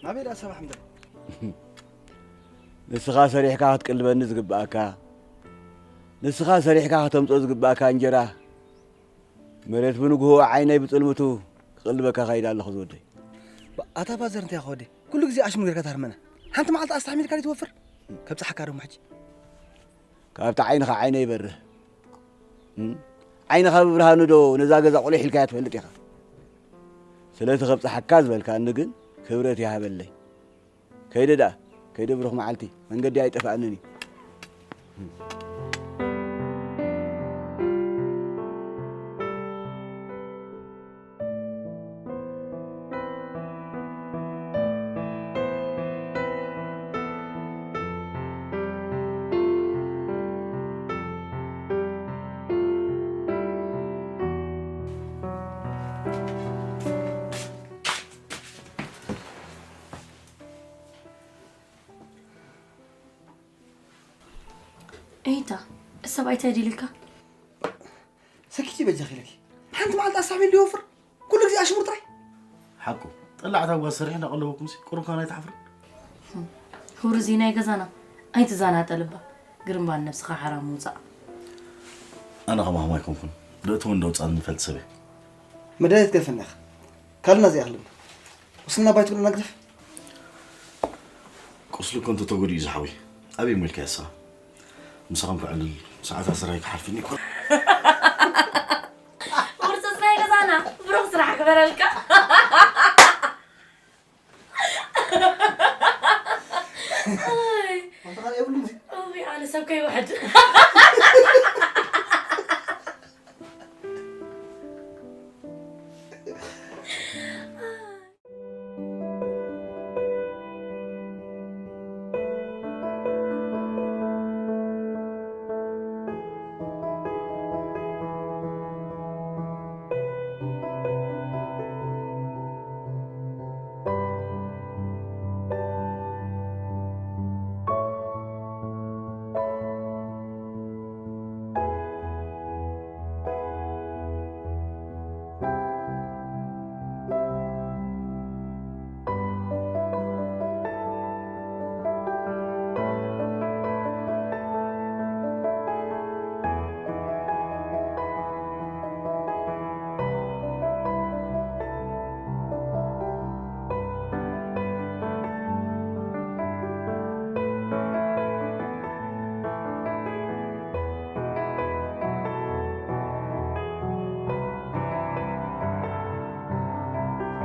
ናበይ ደኣ ሰብ ኣሕምድ? ንስኻ ሰሪሕካ ክትቅልበኒ ዝግብኣካ፣ ንስኻ ሰሪሕካ ከተምጽኦ ዝግብኣካ እንጀራ፣ መሬት ብንግሆ ዓይነይ ብጽልምቱ ክቕልበካ ከይድ ኣለኹ ዝወደይ። ኣታ ፋዘር እንታይ ኾደ? ኩሉ ግዜ ኣሽሙ ጌርካ ታርመና። ሓንቲ መዓልቲ ኣስተሓሚልካ ትወፍር? ከብጽሓካ ደሞ ሕጂ። ካብቲ ዓይንኻ ዓይነይ ይበርህ። እም? ዓይንኻ ብብርሃኑ ዶ ነዛ ገዛ ቁሊሕ ኢልካያ ትፈልጥ ኢኻ? ስለቲ ከብጽሓካ ዝበልካኒ ግን ክብረት ይሃበለይ። ከይደ ደኣ፣ ከይደ ብሩኽ መዓልቲ፣ መንገዲ ኣይጠፍኣንን እዩ። እይታ፣ እሰብ ኣይታይ ድልካ? ሰኪቲ በጃኺ ኢለኪ። ሓንቲ መዓልቲ ኣሳቢ እንዲ ይወፍር። ኩሉ ግዜ ኣሽሙር ጥራይ። ሓቁ። ጠላዕታ ጓል ሰሪሕ እንዳቀለበኩም ሲ ቁሩብ ካን ኣይትሓፍርን? ሁርዚ ናይ ገዛና ኣይትዛናጠልባ። ግርምባል ነብስኻ ሓራም ምውጻእ። ኣነ ከማኹም ኣይኮንኩን። ደእትዎ እንደ ውጻእ ንፈልጥ ሰብ እየ። መድሃኒት ገፈናኽ። ካልእ ናዚ ይኣኽለና። ቁስልና ባይ ትብለና ግደፍ። ቁስሊ እኮ እንተተጎዲኡ ዝሓወይ፣ ኣበይ ሞልካ ያሳ? ምሳኹም ክዕልል ሰዓታት ስራይ ክሓልፍኒ እኮ። ውርጽጽ ናይ ገዛና፣ ብሩኽ ስራሕ ክበረልካ። ኣይ፣ ኣንታ ካልእ የብሉን እዚ። እውይ፣ ኣነ ሰብ ከይውሕድ።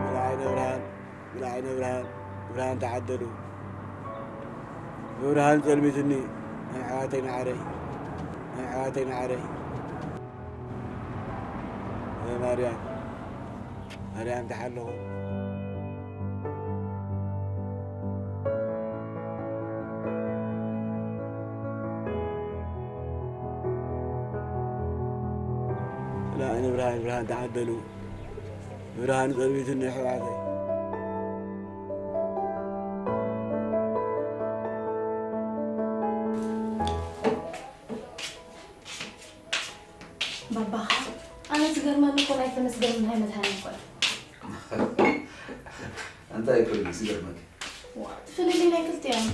ብርሃን፣ ብርሃን፣ ብርሃን ተዓደሉ። ብርሃን ጸልሚትኒ፣ ናይ ኣሕዋተይ ማዓረይ፣ ናይ ኣሕዋተይ ማዓረይ። ማርያም፣ ማርያም ተሓለኹ። ላእኒ ብርሃን፣ ብርሃን ተዓደሉ። ብርሃን ጸልሚትኒ ኣሕዋተይ። ባባኻ፣ ኣነ ዝገርመኒ እኮ ናይ ተመስገን ናይ መድሃኒ እኮ እዩ። እንታይ እኮ እዩ ዝገርመኪ? ዋ፣ እቲ ፍልልይ ናይ ክልቲኦም።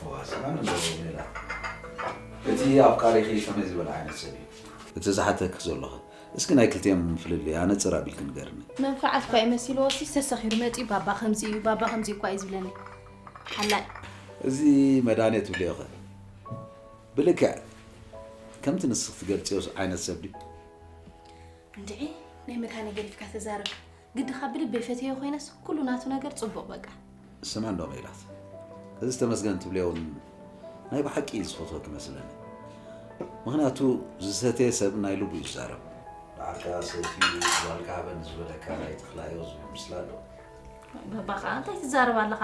ዋ፣ ስማን ኣለዎ ሌላ። እቲ ኣፍቃሪኺ ከመይ ዝበለ ዓይነት ሰብ እዩ? እቲ ዝሓተኪ ዘለኹ፣ እስኪ ናይ ክልቲኦም ፍልልይ ኣነጽር ኣቢልኪ ንገርኒ። መንፍዓት እኳ እዩ መሲልዎ ሲ ተሰኺሩ መጺኡ ባባ ከምዚ እዩ፣ ባባ ከምዚ እኳ እዩ ዝብለኒ። ሓላይ። እዚ መድሃኒ ትብልዮ ኸ? ብልክዕ ከምቲ ንስኺ ትገልጽዮ ዓይነት ሰብ ድዩ? እንድዒ፣ ናይ መድሃኒ ገዲፍካ ተዛረብ። ግድኻ ብልበይ ፈትየዮ ኮይነስ፣ ኩሉ ናቱ ነገር ጽቡቕ በቃ። ስማ እንዶ ሜላት፣ እዚ ተመስገን ትብልዮ እውን ናይ ብሓቂ እዩ ዝፈትወኪ መስለኒ። ምኽንያቱ ዝሰትየ ሰብ ናይ ልቡ እዩ ዝዛረብ። ንዓካ ሰትዩ ጓልካ ሃበኒ ዝበለካ ናይ ተኽላዮ ዝብል ምስላ ኣሎ። ባባ ኸዓ እንታይ ትዛረብ ኣለኻ?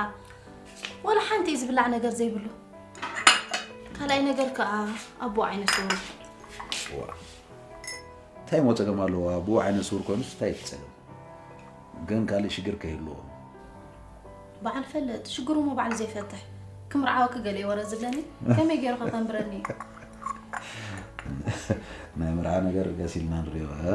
ወላ ሓንቲ እዩ ዝብላዕ ነገር ዘይብሉ። ካልኣይ ነገር ከኣ ኣቦ ዓይነ ስውር። ዋ። እንታይ እሞ ጸገም ኣለዎ? ኣቦ ዓይነ ስውር ኮይኑስ እንታይ እዩ እቲ ጸገም? ግን ካልእ ሽግር ከይህልዎ። በዓል ፈልጥ፣ ሽግሩ እሞ ባዕሉ ዘይፈትሕ። ክምርዓወኪ ገለ እዩ ወረ ዝብለኒ። ከመይ ገይሩ ከ ከንብረኒ እዩ? ናይ መርዓ ነገር ገስ ኢልና ንሪኦ፣ እ?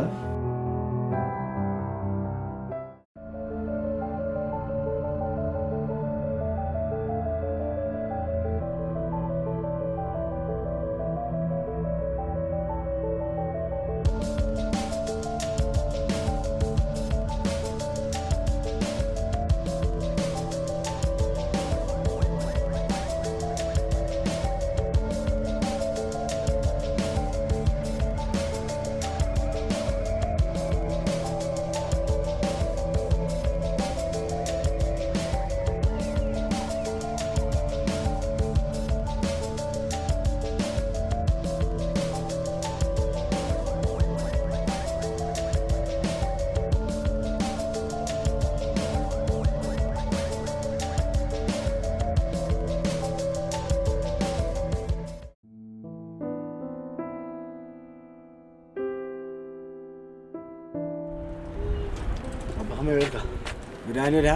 ዳኒ ዳ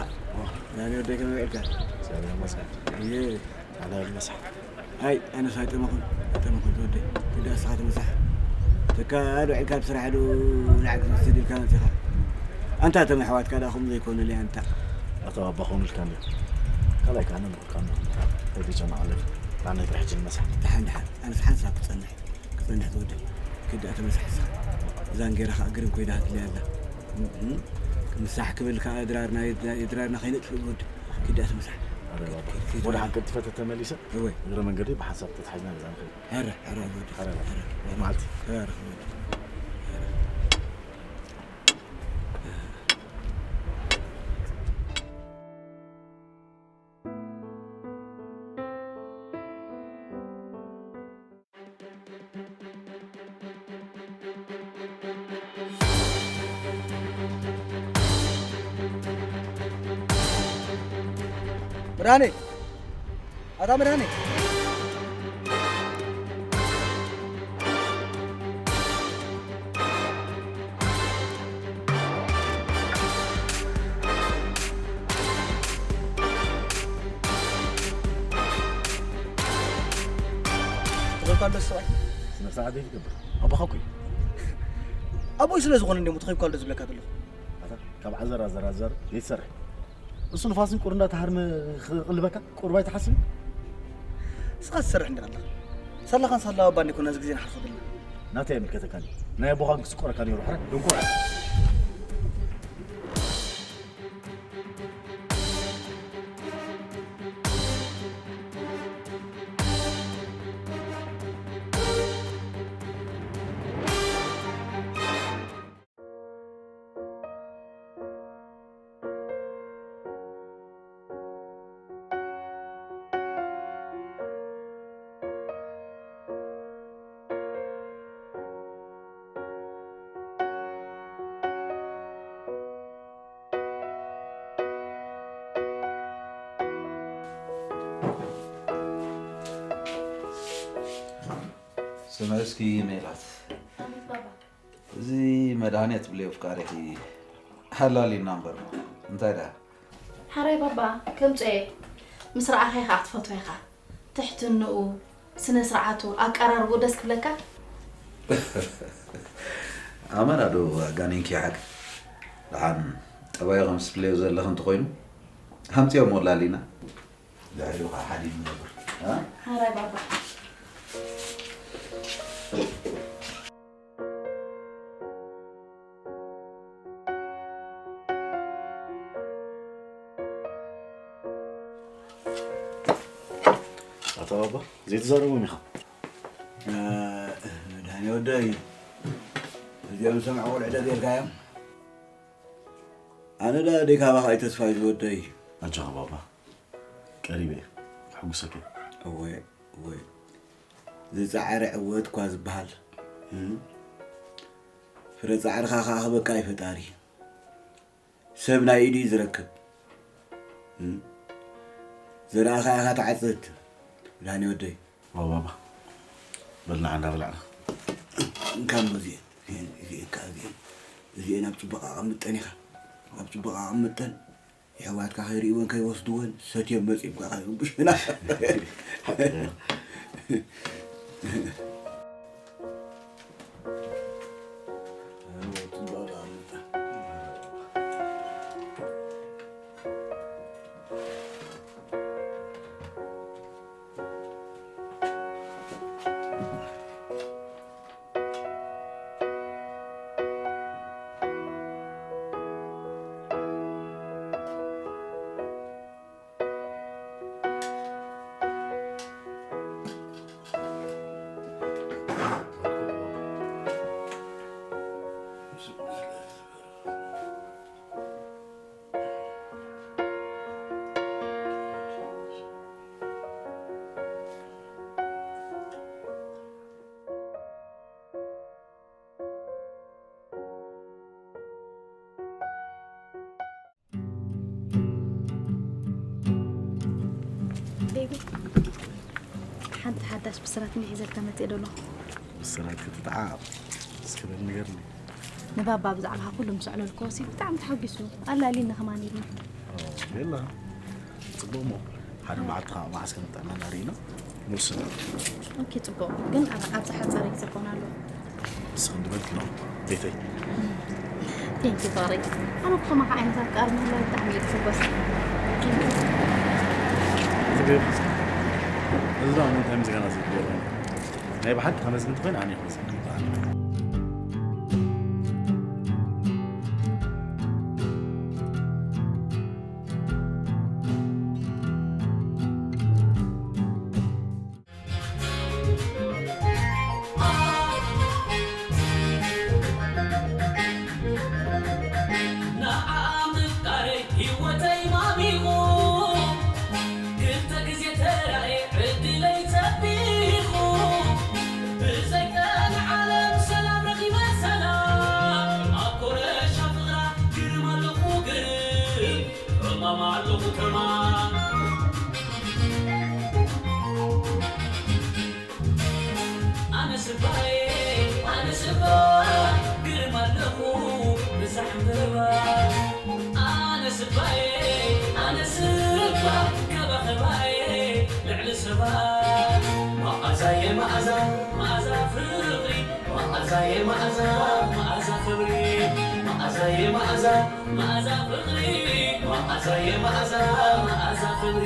ዳኒ ወደይ ከመይ ውዒልካ? ሰላም መስገን። እየ። ኣነ መሳሕ። ኣይ ኣነስ ኣይጠመኹን ኣይጠመኹን ወደይ። ግዳ እስኻ ትመሳሕ። ተካ ዶ ውዒልካ ብስራሕ ዶ ላዕግ ትወስድ ኢልካ መፂኻ። ኣንታ እቶም ኣሕዋትካ ዳ ከምኡ ዘይኮኑለይ ኣንታ። ኣቶ ኣባ ኮኑልካ እንዲ። ካልኣይ ከኣ ነምርካ እንዲ። ተዘይጨነቓለይ። ኣነ ጥራሕ ሕጂ ንመሳሕ። ደሓን ደሓን ኣነስ ሓንሳብ ክጸንሕ። ክጸንሕ ትወድእ። ክዳእ ተመሳሕሳ። እዛን ጌራ ኸኣ ግርም ኮይና ትለያ ኣላ። እም፣ ምሳሕ ክብል ከኣ ድራርና፣ ድራርና ከይነጥፍእ ንወድእ። ክዳእ ተመሳሕ። ኣረ ባባ። ክድ-፣ ክድ-፣ ወደ ሓንቀል ትፈተ ተመሊሰ? እወ። እግረ መንገዲ ብሓንሳብ ተታሒዝና ገዛ ንኸይድ። ኣረ፣ ኣረ፣ ወዲ። ኣረ ባባ። ኣረ፣ ኣረ። መዓልቲ። ኣረ፣ ወዲ። ኣረ። ብርሃኔ! ኣታ ብርሃኔ! ትኸይብካ ኣሎ ሰብኣይ? ስነ ስርዓት ዘይትገብር። ኣቦኻ እኮ እዩ። ኣቦይ ስለ ዝኾነ እንዲሞ ትኸይብካ ኣሎ ዝብለካ ዘለኹ። ኣታ ካብ ዓዘር ኣዘር ኣዘር ዘይትሰርሕ። እሱ ንፋስን ቁሪ እንዳተሃርመ ክቕልበካ ቁሩብ ኣይትሓስብን? ንስኻ ትሰርሕ እንዲኻ ኣለኻ። ሳላኻን ሳላ ኣባን እኮ ነዚ ግዜ ንሓልፎ ዘለና። ናተይ ኣይምልከተካን እዩ። ናይ ኣቦኻን ክስቆረካ ነይሩ። ሕረ፣ ድንቁር። ስምዒ እስኪ ሜላት። ኣቤት ባባ። እዚ መድሃኔ ትብልዮ ፍቃሪኺ ሓላሊና እምበር እንታይ ደኣ? ሓራይ ባባ፣ ከምጽኦ እየ። ምስ ረኣኻዮ ኸኣ ክትፈትዎ ኢኻ። ትሕትንኡ፣ ስነ ስርዓቱ፣ ኣቀራርብኡ ደስ ክብለካ። ኣመና ዶ ኣጋኒንኪ ሓቂ? ደሓን ጠባዩ ከም ትብልዮ ዘለኺ እንተኾይኑ፣ ኣምጽኦሞ ላሊና። ድሕሪኡ ኸዓ ሓዲግ ንነብር። እ? ሓራይ ባባ። ኣታ ባባ፣ ዘይትዛረቦም ኢኻ። እ፣ መድሃኔ ወደይ፣ እዚኦም ዝሰምዑ ቆልዑ ዶ ጌርካዮም? ኣነ ደኣ ደይ ካባኻ እዩ ተስፋይ ዝወደይ። ኣጆኻ ባባ፣ ቀሪበ እየ፣ ክሕጉሰካ እየ። እወ፣ እወ። ዝጸዓረ ዕወት እኳ ዝበሃል። እም። ፍረ ጻዕርኻ ከኣ ክበካ እዩ ፈጣሪ። ሰብ ናይ ኢዱ እዩ ዝረክብ። እም። ዘርኣኻ ኢኻ ትዓጽድ። ዳኒ ወደይ። ዋው ባባ። በል ንዓ እንዳበላዕና። እንካ እሞ እዚኤን፣ እዚኤን፣ እዚኤን ከኣ እዚኤን። እዚኤን ኣብ ጽቡቕ ኣቐምጠን ኢኻ። ኣብ ጽቡቕ ኣቐምጠን። የሕዋትካ ከይርእይወን ከይወስድወን ሰትዮም መጺኦም ከኣ ከይርብሹና። ቤቢ፣ ሓንቲ ሓዳሽ ብስራት እንዲሒዘልካ መፅእ ዶ ኣለኹ? ብስራት ክትጠዓቕ እስኪ በል ንገርኒ። ንባባ ብዛዕባ ኩሉ ምስ ኣዕለልክዎ ሲ ብጣዕሚ ተሓጒሱ። ኣላልየኒ ከማን ኢሉኒ። የላ፣ ጽቡቕ እሞ ሓደ መዓልቲ ከዓ መዓስ ከም ጥዕናና ርኢና ንውስን። ኦኬ፣ ጽቡቕ። ግን ኣብ- ኣብዚ ሓጸረ ግዜ ክኾን ኣለዎ። ንስኺ እንድበልኪ ነው ቤተይ። ቴንኪ ፍቕረይ። ኣነ እኮ ከማኻ ዓይነት ኣፍቃሪ ምህላው ብጣዕሚ እየ ዝሕጎስ። እዚ ቤት እዚ ደኣ እንታይ ምስጋና ዝግበሮ? ናይ ብሓቂ ከመስግን ተኾይነ ኣነ ክመስግን ይበሃል። ንዓኣ ምፍቃረይ ህይወተይ ማሚቑ፣ ክልተ ግዜ ተራእየ ዕድለይ ጸቢቑ። ብዘይ ቀን ዓለም ሰላም ረኺበ ሰላም፣ ኣብ ኮረሻ ፍቕራ ግርም ኣለኹ ግርም፣ ሕማም ኣለኹ ሕማም። ኣነ ስባየ ኣነ ስባ ግርም ኣለኹ ብዛሕ ዕምበባ። ኣነ ስባየ ኣነ ስባ ከባኸባየ ልዕሊ ሰባ። መዓዛየ መዓዛ መዓዛ ፍቕሪ፣ መዓዛየ መዓዛ መዓዛ ክብሪ፣ መዓዛየ መዓዛ መዓዛ ፍቕሪ፣ መዓዛየ መዓዛ መዓዛ ክብሪ።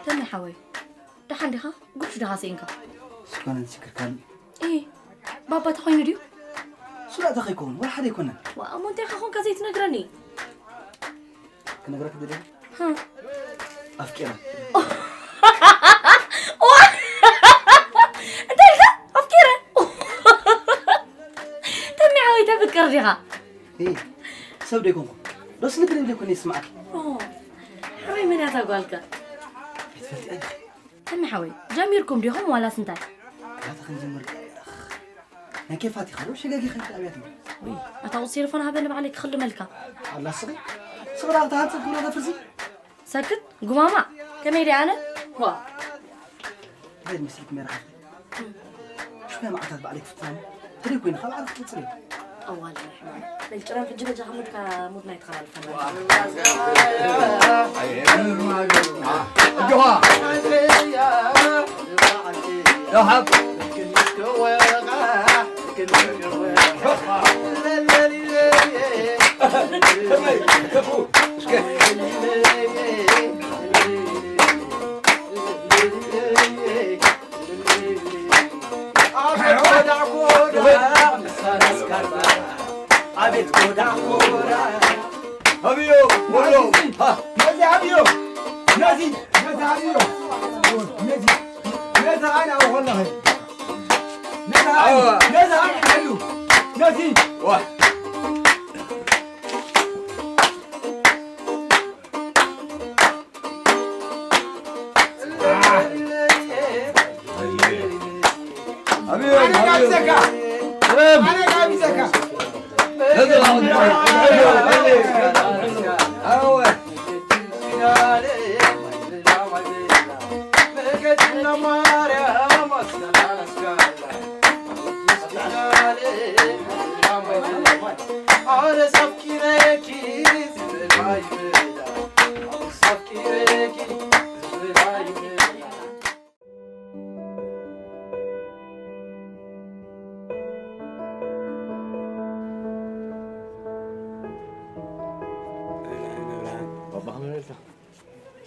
ተመ ሓወይ፣ ደሓን ዲኻ? ጉሽ ዲኻ ስኢንካ? ዝኾነ ዝሽክርካኒ። እይ፣ ባባ ተኾይኑ ድዩ? እሱ ደኣ እንታይ ከይከውን፣ ወላ ሓደ ኣይኮነን። ዋእ፣ እሞ እንታይ ኢኻ ኾንካ ዘይትነግረኒ? ክነግረኪ ደልየ? ሃ። ኣፍቂረ። እንታይ ኢልካ? ኣፍቂረ? ተሚ ሓወይ ተፍቅር ዲኻ? እይ፣ ሰብ ዶ ኣይኮንኩ? ዶ ስልክ ደብለ ኮነ ይስማዓኪ? ኦ፣ ሓወይ መን እያ እታ ጓልከ? ኣይትፈልጥያን ኢኺ። ተሚ ሓወይ፣ ጀሚርኩም ዲኹም ዋላስ እንታይ? ካታ ክንጅምር ናይ ኬፋት ኢኻ ዶ ሸጋጊ ኸይድ ኣብያት ነው። ኣታ ቁጽ ቴሌፎን ሃበኒ ባዕለይ ክኽልመልካ። ኣላ ስኺ ስኺ ዳኣ ተሃንጽ ግብረ ገፍርሲ። ሰክት ጉማማ ከመይ ደይ ኣነ ዋ እንታይ መስልክ ሜራ ሓፍቲ ሽያ መዓታት ባዕለይ ክፍትናኒ ተደይ ኮይነ ካብ ዓርፍ ትጽሊ። ኣዋል ራሕማን በልጭራም ሕጂ በጃኻ ሙድካ ሙድና ይተኸላልፈና።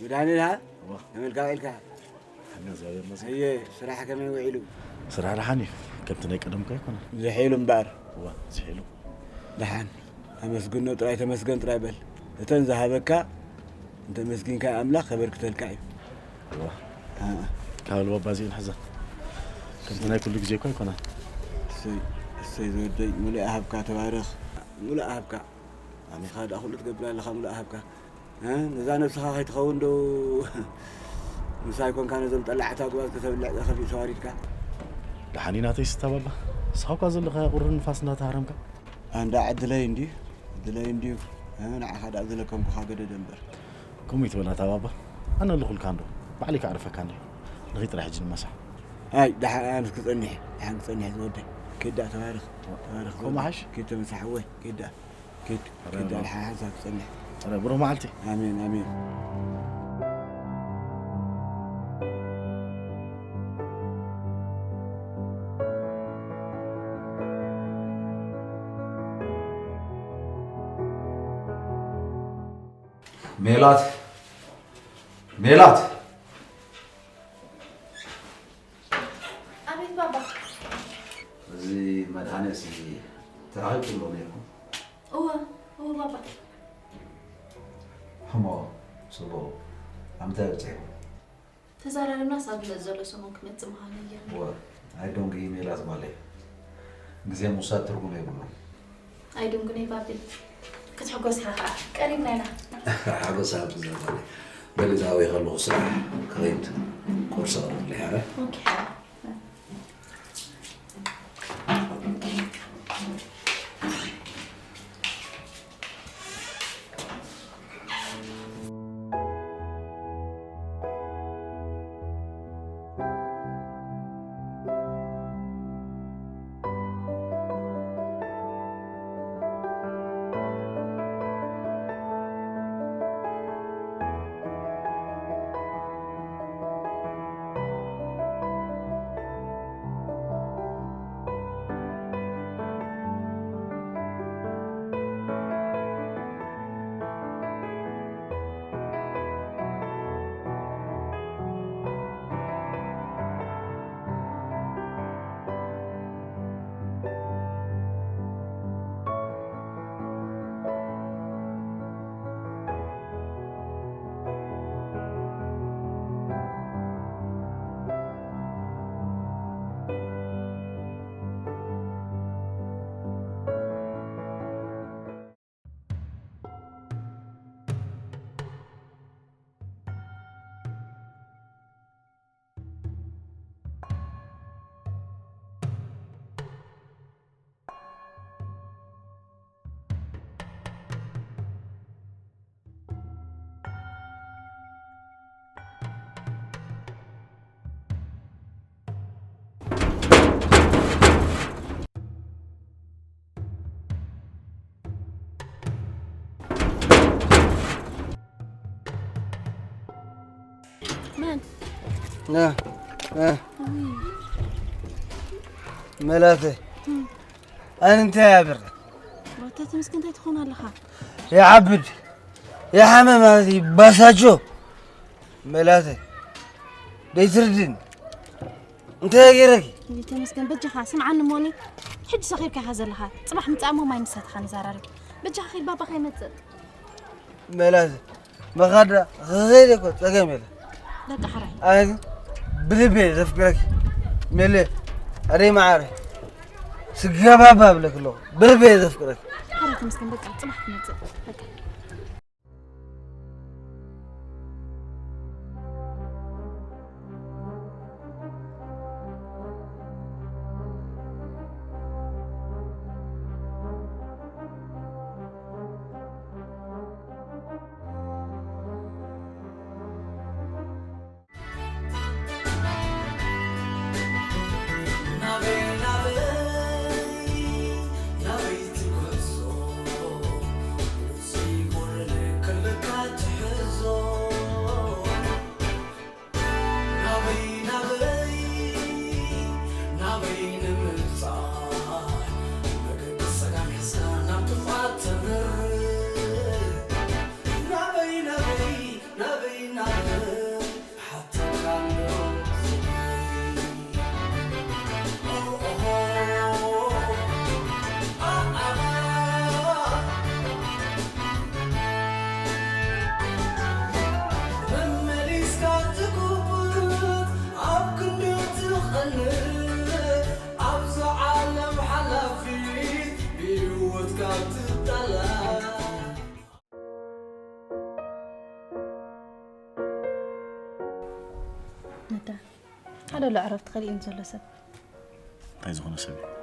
መድሃኒላ ተመልካ ኢልካ። ኣየ ስራሕ ከመይ ውዒሉ? ስራሕ ደሓን እዩ። ከምቲ ናይ ቀደምካ ኣይኮነን። ዝሒሉ እምበኣር። እዋ ዝሒሉ። ደሓን ኣመስግኖ ጥራይ ተመስገን ጥራይ በል። እተን ዝሃበካ እንተ መስጊንካ ኣምላኽ ከበርክተልካ እዩ። እዋ ካብ ልቦባ እዚእን ሕዘ ከምቲ ናይ ኩሉ ግዜ እኳ ኣይኮነን። እሰይ እሰይ ዝወደይ ሙሉእ ሃብካ ተባረኽ። ሙሉእ ሃብካ ኣሜኻ ደኣ ኩሉ ትገብር ኣለኻ ሙሉእ ሃብካ። ነዛ ነብስኻ ከይትኸውን ዶ ምሳይ ኮንካ ነዞም ጠላዕታ ኣጉባዝ ከተብልዕ ከፊእ ተዋሪድካ። ደሓን እዩ ናተይ ስታባባ። ንስኻ እኳ ዘለኻዮ ቁሪ ንፋስ እናተሃረምካ። ኣንዳ ዕድለይ እንድዩ ዕድለይ እንድዩ። ንዓኻ ደኣ ዝለከምኩኻ ገደደ እምበር። ከምኡ ይትበል ኣታ ባባ። ኣነ ኣለኹልካ እንዶ ባዕለይ ከዕርፈካ እንድየ። ንኺድ ጥራይ ሕጂ ንመሳሕ። ኣይ ደሓን ክጸንሕ ደሓን ክጸንሕ ዝወደይ። ኪድ ደኣ ተባረኽ ተባረኽ ከምኡ ዝወደይ። ሓሽ? ኪድ ተመሳሕ እወ ኪድ ደኣ። ኪድ ኪድ ኣረ፣ ደኣ ደሓን ሓንሳብ ክጸንሕ። ኣረ፣ ብሩህ መዓልቲ። ኣሜን ኣሜን። ሜላት ሜላት። ኣቤት ባባ። እዚ መድሃኔ እዚ ተራኺብኩምዎ ነይርኩም? እወ እወ ባባ። እሞ ጽቡቕ። ኣብ ምንታይ በጺሕኩም? ተዛራሪብናስ ኣብ ዝመጽእ ዘሎ ሰሙን ክመጽእ ምዃኑ እያ። እወ ኣይ ዶንግ ኢሜላት ጓለይ። ግዜ ምውሳድ ትርጉም የብሉን። ኣይድንጉነይ ባቢ ክትሕጎስ ኢኻ ኸዓ ቀሪብና ኢና። ሓጎስ ኣብ ዘበለ በሊ እዛ ወይ ከለኹ ስራሕ ክኸይድ ቁርሲ ቀርብለይ ኣረ። ኦኬ። መን? እ፣ እ፣ መላተ ኣነ እንታይ ኣብር ዋታ ተመስገን እንታይ ትኾን ኣለኻ? ይዓብድ ይሓመ ማለት እዩ ባሳጆ መላተ ደይትርድን እንታይ ገይረኪ? ተመስገን በጃኻ ስምዓኒ ሞኒ። ሕጂ ሰኺርካ ኢኻ ዘለኻ። ጽባሕ ምጻእ እሞ ማይ ምሳትኻ ንዘራረብ። በጃኻ ኺድ ባባ ከይመጽእ። መላተ መኻዳ ኸኸይደ እኮ ጸገም የለ። በቃ ሕራይ። ኣነ ግን ብልቤ ዘፍቅረኪ ሜሌ ኣደይ መዓረ ስገባባ ብለክ ኣለኹ ብልቤ ዘፍቅረኪ። ሕራይ ተመስገን በቃ ጽባሕ ትመጽእ። በቃ ነዳ ሓደ ሎ ዕረፍቲ ከሊእኒ ዘሎ ሰብ እንታይ ዝኾነ ሰብ እዩ?